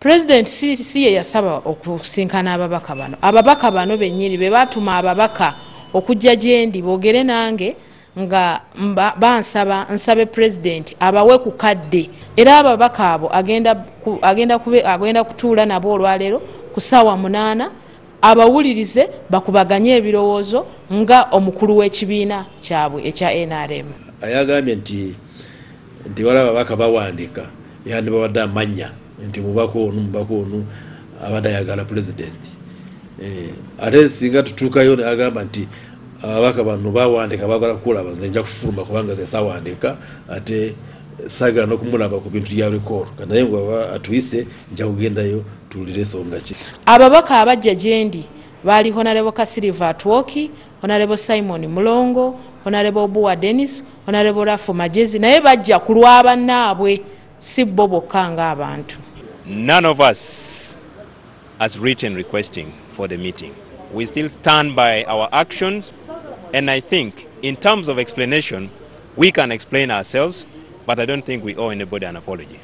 Pulezidenti si ye yasaba okusinkana ababaka bano. Ababaka bano bennyini be baatuma ababaka okujja gyendi boogere nange nga bansaba nsabe pulezidenti abawe ku kadde. Era ababaka abo agenda kutuula nabo olwaleero ku ssaawa 8 abawulirize bakubaganye ebirowoozo nga omukulu w'ekibiina kyabwe ekya NRM. Ayagambye nti wala ababaka bawandiika yandibawadde amannya nti mubaka onu abadde ayagala pulezidenti. Ate singa tutuukayo agamba nti ababaka bano bawandiika baagala kulaba, nze nja kufuluma kubanga nze sawandiika ate saagala n'okumulaba ku bintu bya recall. Naye bw'aba atuyise nja kugendayo tuwulire ensonga ki. Ababaka abajja gyendi baali Honorable Kasiriva Atwoki, Honorable Simon Mulongo, Honorable Obua Dennis, Honorable Rafu Magezi, naye bajja ku lwa bannaabwe si bo bokka ng'abantu. None of us has written requesting for the meeting. We still stand by our actions, and I think in terms of explanation, we can explain ourselves, but I don't think we owe anybody an apology.